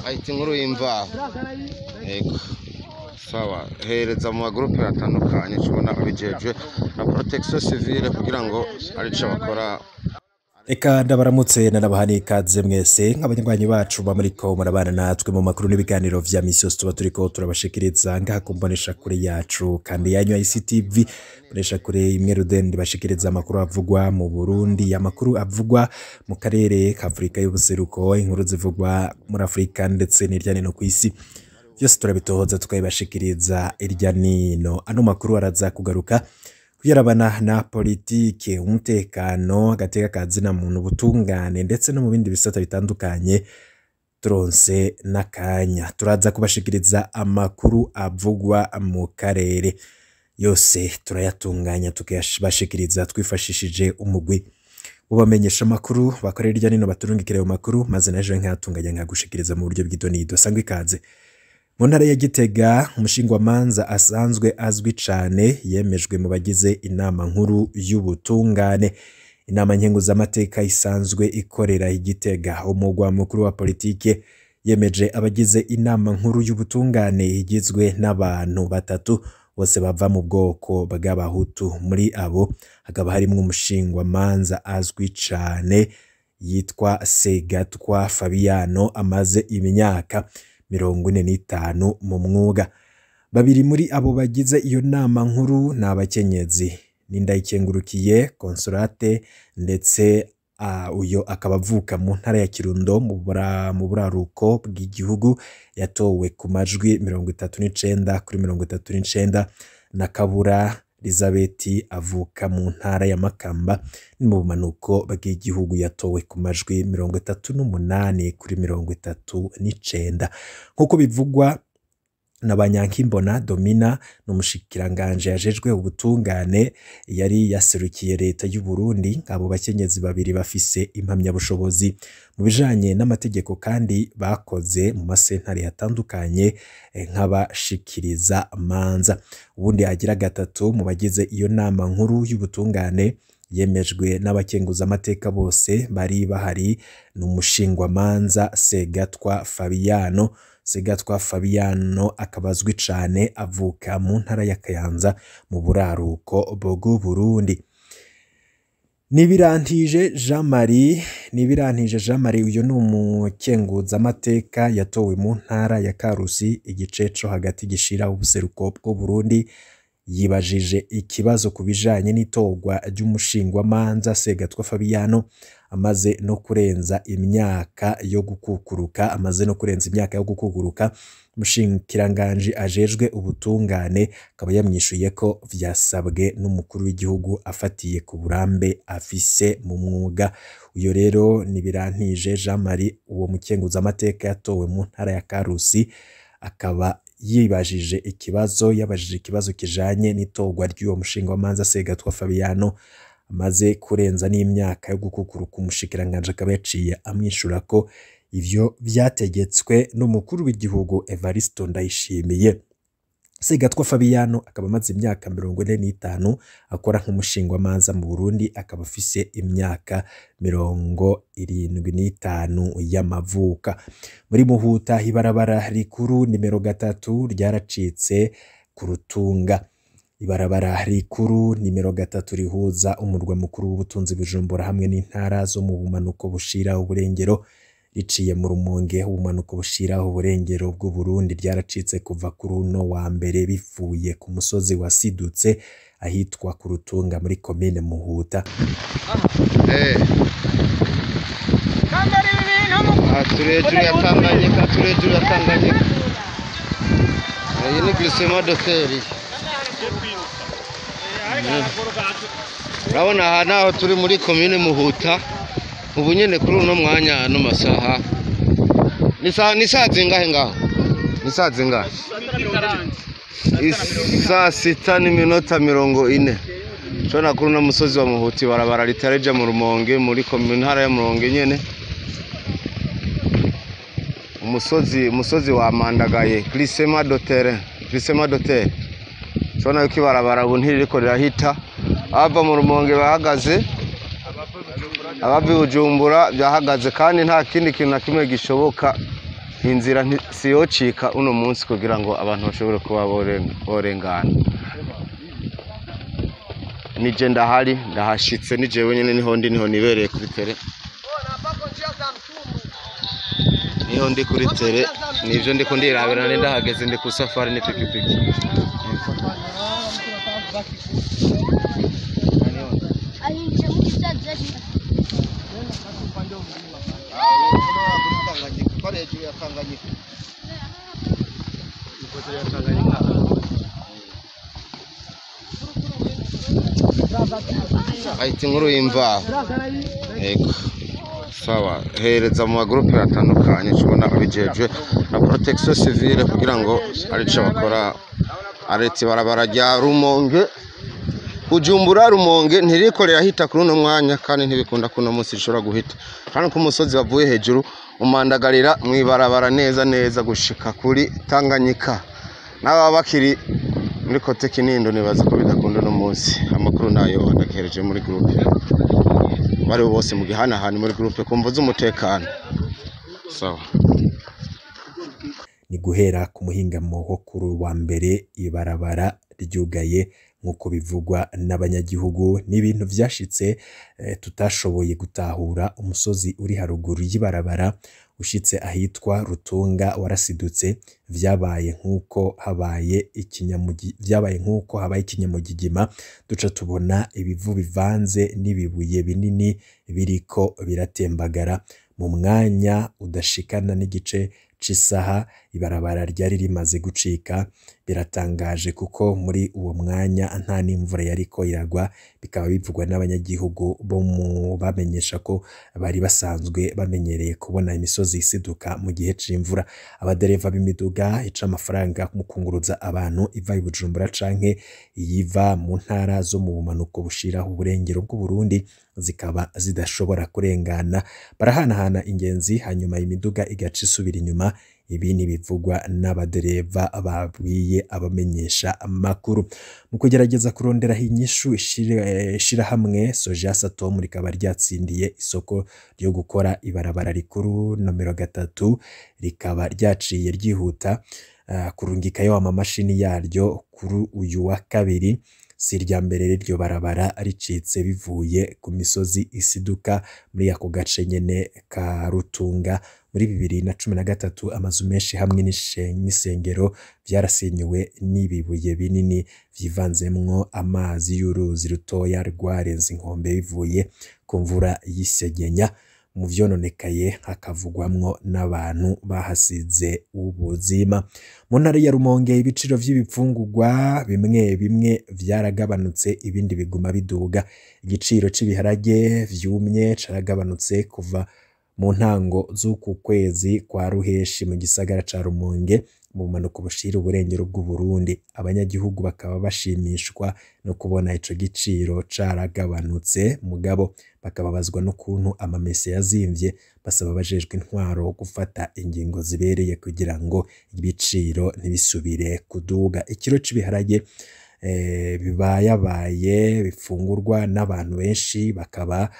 Ahita inkuru y'imvaho. Yego. Sawa, hereza mu magroupe atandukanye tubona abijejwe na protection civile kugira ngo arico bakora. Eka ndabaramutse nanabaha ikaze mwese nk'abanywanyi bacu bamuriko murabana natwe mu makuru n'ibiganiro vya misi yose tuba turiko turabashikiriza ngaha ku mboneshakure yacu kandi yanyu ya ICTV, mboneshakure imwe rudende bashikiriza amakuru avugwa mu Burundi, amakuru avugwa mu karere ka Afurika y'ubuseruko, inkuru zivugwa muri Afurika ndetse n'irya nino kw'isi. Vyose turabitohoza tukabibashikiriza irya nino. Ano makuru araza kugaruka kuyarabana na politike, umutekano, agateka ka zina muntu, ubutungane ndetse no mu bindi bisata bitandukanye. Turonse n'akanya turaza kubashikiriza amakuru avugwa mu karere yose, turayatunganya tukayabashikiriza twifashishije umugwi ubamenyesha amakuru bakorera irya nino baturungikira ayo makuru, maze naje nkayatunganya nkagushikiriza mu buryo bw'idonido. Sangwa ikaze. Mu ntara ya Gitega, umushingwamanza asanzwe azwi cane yemejwe mu bagize inama nkuru y'ubutungane. Inama nkenguzamateka isanzwe ikorera i Gitega, umugwa mukuru wa politike, yemeje abagize inama nkuru y'ubutungane igizwe n'abantu batatu bose bava mu bwoko bw'Abahutu. Muri abo hakaba harimwo umushingwamanza azwi cane yitwa Segatwa Fabiano, amaze imyaka 45 mu mwuga. Babiri muri abo bagize iyo nama nkuru ni abakenyezi, ni Ndayikengurukiye Consolate ndetse uyo akaba avuka mu ntara ya Kirundo mu buraruko bw'igihugu, yatowe ku majwi 39 kuri 39, na Kabura Elizabeth avuka mu ntara ya Makamba ni mu bumanuko bw'igihugu, yatowe ku majwi 38 kuri 39. Nk'uko bivugwa na Banyankimbona Domina, n'umushikiranganje yajejwe ubutungane yari yaserukiye leta y'u Burundi, abo bakenyezi babiri bafise impamyabushobozi mu bijanye n'amategeko kandi bakoze mu masentare atandukanye nk'abashikiriza manza. Ubundi agira gatatu mu bagize iyo nama nkuru y'ubutungane yemejwe n'abakenguzamateka bose bari bahari ni umushingwamanza Segatwa Fabiano. Segatwa Fabiano akaba azwi cane, avuka mu ntara ya Kayanza mu buraruko bw'u Burundi. Nibirantije Jean Marie, Nibirantije Jean Marie uyu ni umukenguzamateka yatowe mu ntara ya Karusi, igice co hagati gishira ubuseruko bw'u Burundi, yibajije ikibazo ku bijanye n'itorwa ry'umushingwamanza Segatwa Fabiano amaze no kurenza imyaka yo gukukuruka, amaze no kurenza imyaka yo gukukuruka. Umushikiranganji ajejwe ubutungane akaba yamwishuye ko vyasabwe n'umukuru w'igihugu afatiye ku burambe afise mu mwuga. Uyo rero ni Birantije Jean Marie, uwo mukenguzamateka yatowe mu ntara ya Karusi, akaba yibajije ikibazo, yabajije ikibazo kijanye n'itorwa ry'uwo mushingwamanza Segatwa Fabiano amaze kurenza n'imyaka yo gukukuruka. Umushikiranganje akaba yaciye amwishura ko ivyo vyategetswe n'umukuru w'igihugu Evaristo Ndayishimiye. Segatwa Fabiano akaba amaze imyaka 45 akora nk'umushingwamanza mu Burundi, akaba afise imyaka 75 y'amavuka. Muri Muhuta, ibarabara rikuru nimero 3 ryaracitse ku Rutunga. Ibarabara rikuru nimero 3 rihuza umurwa mukuru w'ubutunzi Bujumbura hamwe n'intara zo mu bumanuko bushira uburengero, riciye mu Rumonge, ubumanuko bushira uburengero bw'u Burundi, ryaracitse kuva kuri uno wa mbere bivuye ku musozi wasidutse ahitwa ku Rutunga muri komine Muhuta. Aha turi hejuru ya Tanganyika, turi hejuru ya Tanganyika. Iyi ni glissement de terre. Urabona aha naho turi muri komine Muhuta, ubu nyene kuri uno mwanya ano masaha ni saa zingahe ngaho? Ni saa zingahe? Saa 6:40. Shona kuri uno musozi wa Muhuta, ibarabara ritareja mu Rumonge, muri komine ntara ya Rumonge nyene. Umusozi wa Mandagaye, glissement de terrain, glissement de terre. Shona yuko ibarabara ubu ntiririko rirahita, abava mu Rumonge bahagaze, abava i Bujumbura byahagaze, kandi nta kindi kintu na kimwe gishoboka. Inzira siyocika uno munsi kugira ngo abantu bashobore kuba borengana. Nije ndahari, ndahashitse, ni jewe nyene niho ndi, niho nibereye kuri tere, niho ndi kuri tere, nivyo ndiko ndirabira, nari ndahageze, ndi ku safari n'ipikipiki. Ahita inkuru y'imvaho. Yego, sawa, hereza mu magurupe atandukanye tubona abijejwe na protection civile kugira ngo arico bakora. Aretse ibarabara rya Rumonge Bujumbura Rumonge ntiriko rirahita kuri uno mwanya, kandi ntibikunda kuno munsi rishobora guhita, kandi ku musozi wavuye hejuru umandagarira mw'ibarabara neza neza gushika kuri Tanganyika. N'ababa bakiri muri kote Kinindo nibaza ko bidakunda uno munsi. Amakuru nayo adakereje muri groupe bari bose mu gihanahana muri groupe kumva z'umutekano. Sawa. Ni guhera ku muhingamo wo kuri wa mbere ibarabara ryugaye nk'uko bivugwa n'abanyagihugu. Ni ibintu vyashitse tutashoboye gutahura. Umusozi uri haruguru y'ibarabara ushitse ahitwa Rutunga warasidutse, vyabaye nk'uko habaye ikinyamugi, vyabaye nk'uko habaye ikinyamugigima, duca tubona ibivu bivanze n'ibibuye binini biriko biratembagara mu mwanya udashikana n'igice c'isaha. Ibarabara ryari rimaze gucika. Biratangaje kuko muri uwo mwanya nta n'imvura yariko iragwa. Bikaba bivugwa n'abanyagihugu bo mu bamenyesha ko bari basanzwe bamenyereye kubona imisozi isiduka mu gihe c'imvura. Abadereva b'imiduga ica amafaranga mu kunguruza abantu iva i Bujumbura canke iyiva mu ntara zo mu bumanuko bushira uburengero bw'Uburundi zikaba zidashobora kurengana, barahanahana ingenzi, hanyuma imiduga igaca isubira inyuma. Ibi ni bivugwa n'abadereva babwiye abamenyesha amakuru. Mu kugerageza kurondera inyishu, ishirahamwe Soja Satom rikaba ryatsindiye isoko ryo gukora ibarabara rikuru nomero 3, rikaba ryaciye ryihuta kurungikayo amamashini yaryo kuri uyu wa kabiri. Si irya mbere riryo barabara ricitse bivuye ku misozi isiduka muri ako gace nyene ka Rutunga. Muri 2013 amazu menshi hamwe n'isengero vyarasenyuwe n'ibibuye binini vyivanzemwo amazi y'uruzi rutoya rwarenze inkombe bivuye ku mvura y'isegenya. Mu vyononekaye hakavugwamwo n'abantu bahasize ubuzima. Mu ntara ya Rumonge ibiciro vy'ibifungurwa bimwe bimwe vyaragabanutse, ibindi biguma biduga. Igiciro c'ibiharage vyumye caragabanutse kuva mu ntango z'uku kwezi kwa ruheshi mu gisagara ca Rumonge mu bumanuko bushira uburengero bw'Uburundi. Abanyagihugu bakaba bashimishwa no kubona ico giciro caragabanutse, mugabo bakababazwa n'ukuntu amamese yazimvye. Basaba abajejwe intwaro gufata ingingo zibereye kugira ngo ibiciro ntibisubire kuduga. Ikiro c'ibiharage bibayabaye bifungurwa n'abantu benshi bakaba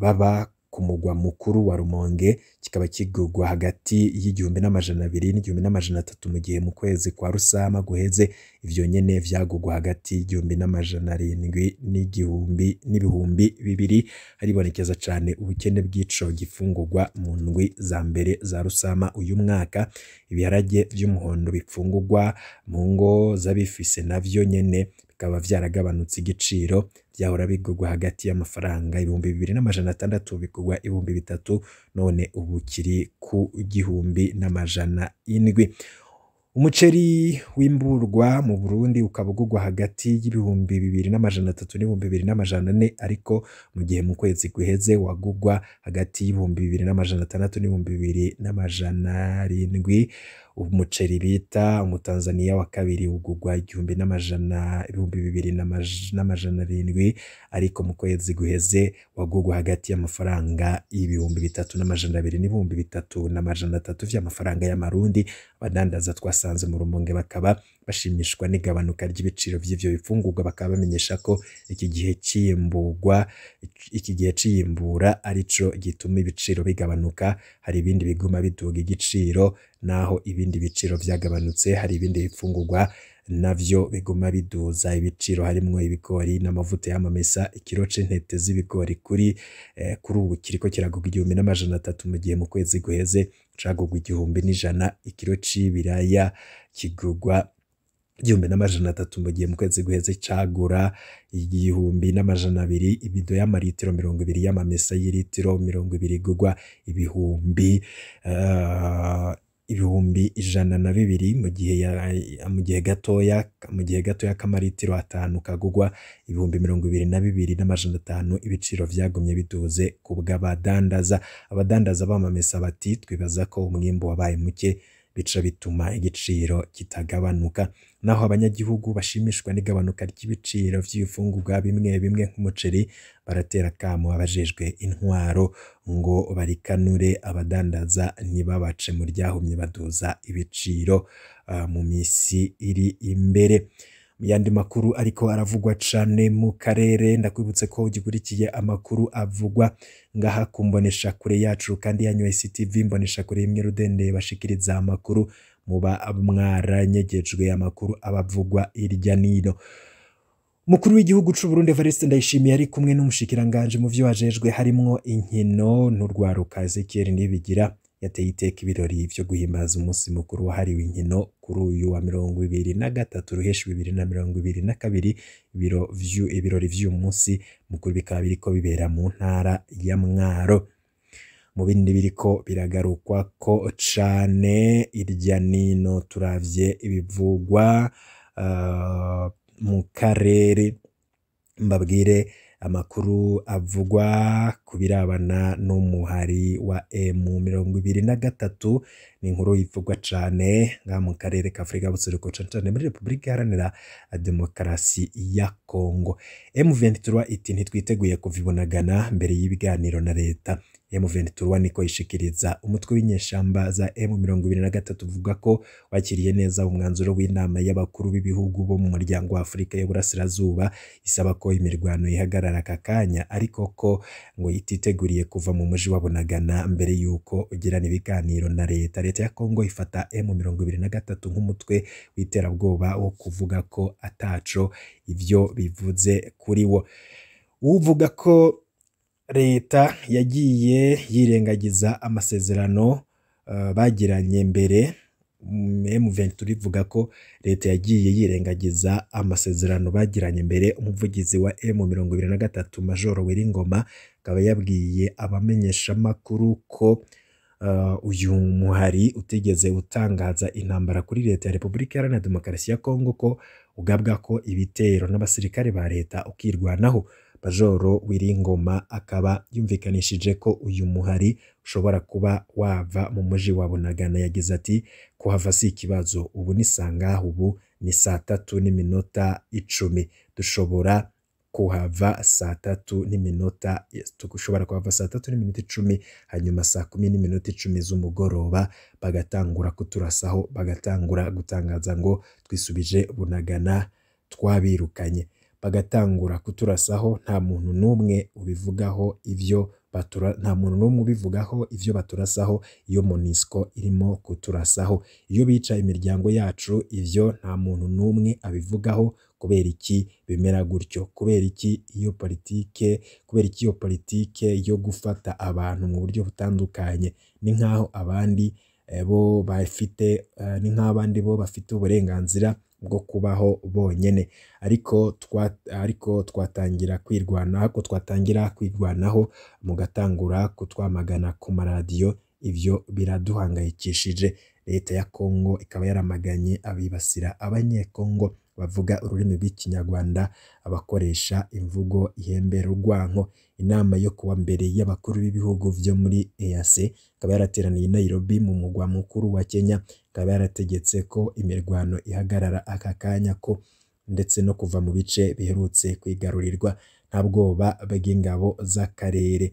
baba ku mugwa mukuru wa Rumonge, kikaba kigurwa hagati y'1200 n'1300, mu gihe mu kwezi kwa Rusama guheze ivyo nyene vyagurwa hagati y'1700 n'igihumbi n'ibihumbi bibiri. Haribonekeza cane ubukene bw'ico gifungurwa mu ndwi za mbere za Rusama uyu mwaka. Ibiharage vy'umuhondo bifungurwa mu ngo z'abifise navyo nyene bikaba vyaragabanutse igiciro, vyahora bigurwa hagati y'amafaranga 2600 bigurwa 3000, none ubu kiri ku 1700. Umuceri wimburwa mu Burundi ukaba ugurwa hagati y'2300 n'2400, ariko mu gihe mu kwezi guheze wagurwa hagati y'2600 n'2700. Umuceri bita umutanzaniya wa kabiri ugurwa 2700, ariko mu kwezi guheze wagurwa hagati y'amafaranga 3200 n'3300 vy'amafaranga y'amarundi. Abadandaza twasanze mu Rumonge bakaba bashimishwa n'igabanuka ry'ibiciro vy'ivyo bifungurwa, bakaba bamenyesha ko iki gihe c'iyimburwa, iki gihe c'iyimbura arico gituma ibiciro bigabanuka. Hari ibindi biguma biduga igiciro, naho ibindi biciro vyagabanutse, hari ibindi bifungurwa navyo biguma biduza ibiciro, harimwo ibigori n'amavuta y'amamesa. Ikiro c'intete z'ibigori kuri ubu kiriko kiragurwa 1300, mu gihe mu kwezi guheze cagurwa 1100. Ikiro c'ibiraya kigurwa 1300, mu gihe mu kwezi guheze cagura 1200. Ibido y'amaritiro 20 y'amamesa y'iritiro 20 igurwa 102,000, mu gihe gatoya k'amaritiro 5 kagurwa 22,500. Ibiciro vyagumye biduze ku bw'abadandaza. Abadandaza b'amamesa bati: "Twibaza ko umwimbu wabaye muke, bica bituma igiciro kitagabanuka." Naho abanyagihugu bashimishwa n'igabanuka ry'ibiciro vy'ibifungurwa bimwe bimwe nk'umuceri, baratera kamo abajejwe intwaro ngo barikanure abadandaza, ntibabace mu ryahumye baduza ibiciro mu misi iri imbere. Mu yandi makuru ariko aravugwa cane mu karere, ndakwibutse ko ugikurikiye amakuru avugwa ngaha ku mbonesha kure yacu kandi yanyu ICTV, mbonesha kure imwe rudende bashikiriza amakuru muba mwaranyegejwe, amakuru abavugwa irya nino. Umukuru w'igihugu c'u Burundi Evariste Ndayishimiye ari kumwe n'umushikiranganje mu vyo ajejwe harimwo inkino n'urwaruka Ezekiel Nibigira, yateye iteka ibirori vyo guhimbaza umunsi mukuru wahariwe inkino kuri uyu wa 23 Ruheshi 2022. Ibirori vy'uyu munsi mukuru bikaba biriko bibera mu ntara ya Mwaro. Mu bindi biriko biragarukwa ko cane irya nino, turavye ibivugwa mu karere, mbabwire amakuru avugwa ku birabana n'umuhari wa M23. Ni inkuru ivugwa cane ngaha mu karere ka Afrika y'ubuseruko, cane cane muri Repubulika Iharanira Demokarasi ya Kongo. M23 iti: "Ntitwiteguye kuva i Bunagana mbere y'ibiganiro na leta." M23 niko ishikiriza. Umutwe w'inyeshamba za M23 uvuga ko wakiriye neza umwanzuro w'inama y'abakuru b'ibihugu bo mu muryango wa Afrika y'Uburasirazuba isaba ko imirwano ihagarara aka kanya, ariko ko ngo ititeguriye kuva mu muji wa Bunagana mbere y'uko ugirana ibiganiro na leta. Leta ya Kongo ifata M23 nk'umutwe w'iterabwoba wo kuvuga ko ataco ivyo bivuze kuri wo. Uvuga ko leta yagiye yirengagiza amasezerano bagiranye mbere. M23 ivuga ko leta yagiye yirengagiza amasezerano bagiranye mbere. Umuvugizi wa M23, Majoro Willy Ngoma, akaba yabwiye abamenyeshamakuru ko uyu muhari utigeze utangaza intambara kuri leta ya Repubulika Iharanira Demokarasi ya Kongo, ko ugabwa ko ibitero n'abasirikare ba leta ukirwanaho. Majoro Willy Ngoma akaba yumvikanishije ko uyu muhari ushobora kuba wava mu muji wa Bunagana. Yagize ati: "Kuhava si ikibazo, ubu ni sangahe? Ubu ni 3:10. Dushobora kuhava 3 n'iminota, dushobora kuhava 3:10, hanyuma 10:10 z'umugoroba bagatangura kuturasaho, bagatangura gutangaza ngo twisubije Bunagana, twabirukanye, bagatangura kuturasaho. Nta muntu n'umwe ubivugaho ivyo batura, nta muntu n'umwe ubivugaho ivyo baturasaho. Iyo MONUSCO irimo kuturasaho, iyo bica imiryango yacu, ivyo nta muntu n'umwe abivugaho. Kubera iki bimera gutyo? Kubera iki iyo politike, kubera iki iyo politike yo gufata abantu mu buryo butandukanye? Ni nkaho abandi bo bafite, ni nk'aho abandi bo bafite uburenganzira bwo kubaho bonyene, ariko twatangira kwirwanaho, ariko twatangira kwirwanaho mugatangura kutwamagana ku maradiyo. Ivyo biraduhangayikishije." Leta ya Kongo ikaba yaramaganye abibasira Abanyekongo bavuga ururimi rw'Ikinyarwanda, abakoresha imvugo ihembera urwanko. Inama yo kuwa mbere y'abakuru b'ibihugu vyo muri EAC ikaba yarateraniye i Nairobi mu mugwa mukuru wa Kenya, ikaba yarategetse ko imirwano ihagarara aka kanya, ko ndetse no kuva mu bice biherutse kwigarurirwa nta bwoba bw'ingabo z'akarere.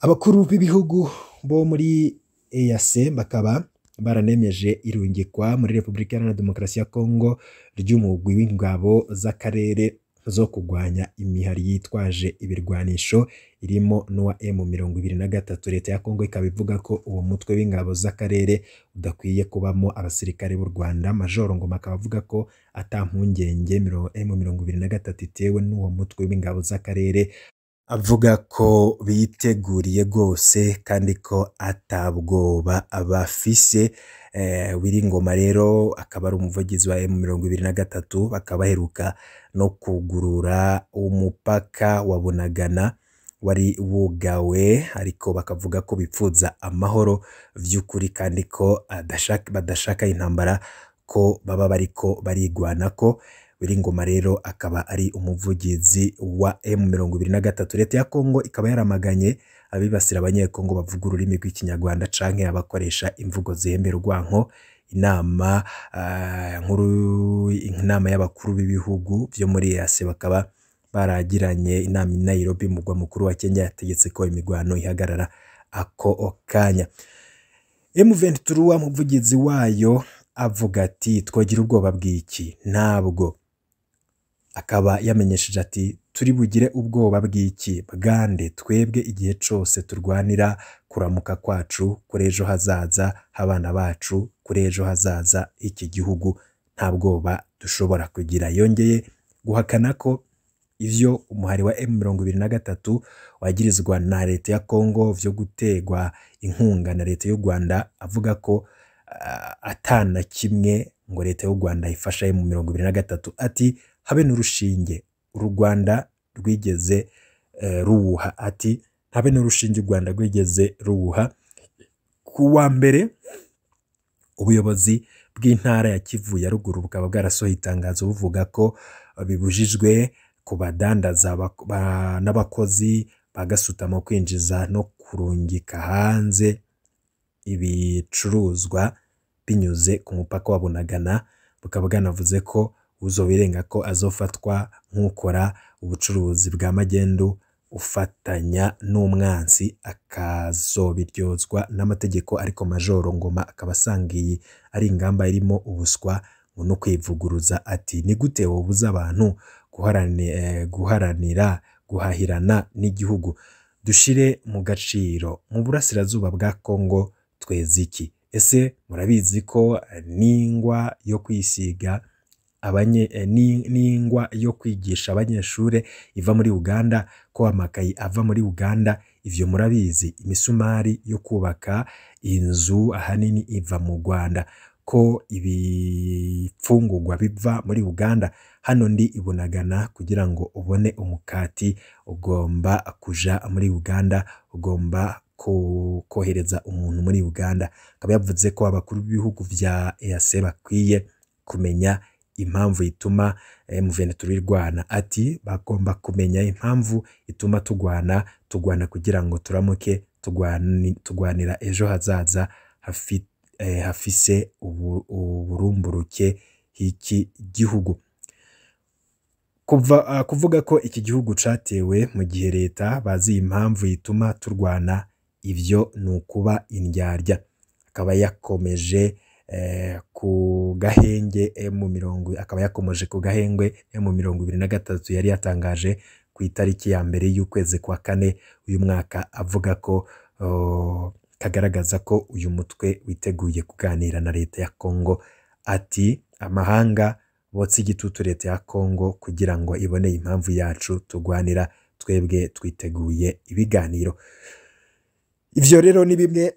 Abakuru b'ibihugu bo muri EAC bakaba baranemeje irungikwa muri Repubulika Iharanira Demokarasi ya Kongo ry'umugwi w'ingabo z'akarere zo kugwanya imihari yitwaje ibirwanisho irimo n'uwa M23. Leta ya Kongo ikaba ivuga ko uwo mutwe w'ingabo z'akarere udakwiye kubamo abasirikare b'u Rwanda. Majoro Ngoma akaba avuga ko ata mpungenge M23 itewe n'uwo mutwe w'ingabo z'akarere, avuga ko biteguriye rwose kandi ko atabwoba bafise. Willy Ngoma rero akaba ari umuvugizi wa M23, bakaba baheruka no kugurura umupaka wa Bunagana wari wugawe, ariko bakavuga ko bipfuza amahoro vy'ukuri kandi ko badashaka intambara, ko baba bariko barigwanako. Willy Ngoma rero akaba ari umuvugizi wa M23. Leta ya Kongo ikaba yaramaganye abibasira abanyekongo bavuga ururimi rw'ikinyarwanda canke abakoresha imvugo zihembera urwanko. Inama nkuru, inama y'abakuru b'ibihugu vyo muri EAC bakaba baragiranye inama i Nairobi, mugwa mukuru wa Kenya, yategetse ko imigwano ihagarara ako kanya. M23 umuvugizi wayo avuga ati twogira ubwoba bw'iki? Ntabwo. Akaba yamenyesheje ati turi bugire ubwoba bw'iki bwande? Twebwe igihe cose turwanira kuramuka kwacu, kuri ejo hazaza h'abana bacu, kuri ejo hazaza iki gihugu, nta bwoba dushobora kugira. Yongeye guhakana ko ivyo umuhari wa M23 wagirizwa na leta ya Kongo vyo gutegwa inkunga na leta y'u Rwanda, avuga ko atana kimwe ngo leta y'u Rwanda ifasha M23. Ati habe n'urushinge u Rwanda rwigeze ruwuha. Ati habe n'urushinge u Rwanda rwigeze ruwuha. Ku wa mbere ubuyobozi bw'intara ya Kivu ya ruguru bukaba bwarasohoye itangazo buvuga ko bibujijwe ku badandaza n'abakozi bagasutamo kwinjiza no kurungika hanze ibicuruzwa binyuze ku mupaka wa Bunagana. Bukaba bwanavuze ko uzobirenga ko azofatwa nk'ukora ubucuruzi bwa magendu ufatanya n'umwansi, akazobiryozwa n'amategeko. Ariko Majoro Ngoma akaba asanga iyi ari ingamba irimo ubuswa no kwivuguruza. Ati ni gute wobuza abantu guharanira guhahirana n'igihugu? Dushire mu gaciro mu burasirazuba bwa Kongo tweze iki? Ese murabizi ko n'ingwa yo kwisiga n'ingwa yo kwigisha abanyeshure iva muri Uganda, ko amakayi ava muri Uganda? Ivyo murabizi. Imisumari yo kubaka inzu ahanini iva mu Rwanda, ko ibifungurwa biva muri Uganda. Hano ndi ibunagana, kugira ngo ubone umukati ugomba kuja muri Uganda, ugomba kohereza umuntu muri Uganda. Akaba yavuze ko abakuru b'ibihugu vya EAC bakwiye kumenya impamvu ituma M23 irwana. Ati bagomba kumenya impamvu ituma tugwana, tugwana kugira ngo turamuke, tugwanira ejo hazaza hafise uburumburuke h'iki gihugu. Kuvuga ko iki gihugu catewe mu gihe leta bazi impamvu ituma turwana, ivyo ni ukuba indyarya. Akaba yakomeje ku gahenge M20, akaba yakomeje ku gahengwe M23 yari yatangaje ku itariki ya mbere y'ukwezi kwa kane uyu mwaka, avuga ko kagaragaza ko uyu mutwe witeguye kuganira na leta ya Kongo. Ati amahanga botsa igitutu leta ya Kongo kugira ngo ibone impamvu yacu tugwanira, twebwe twiteguye ibiganiro. Ivyo rero ni bimwe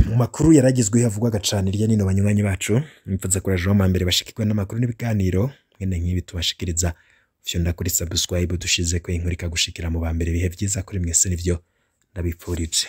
mu makuru yaragizweho havugwaga cane irya nino. Banywanyi bacu, mipfuza kuraje wa mbere bashikirwa n'amakuru n'ibiganiro mwene nk'ibi tubashikiriza, fyonda kuri subscribe dushize ko inkuru ikagushikira mu ba mbere. Ibihe vyiza kuri mwese, nivyo ndabipfurije.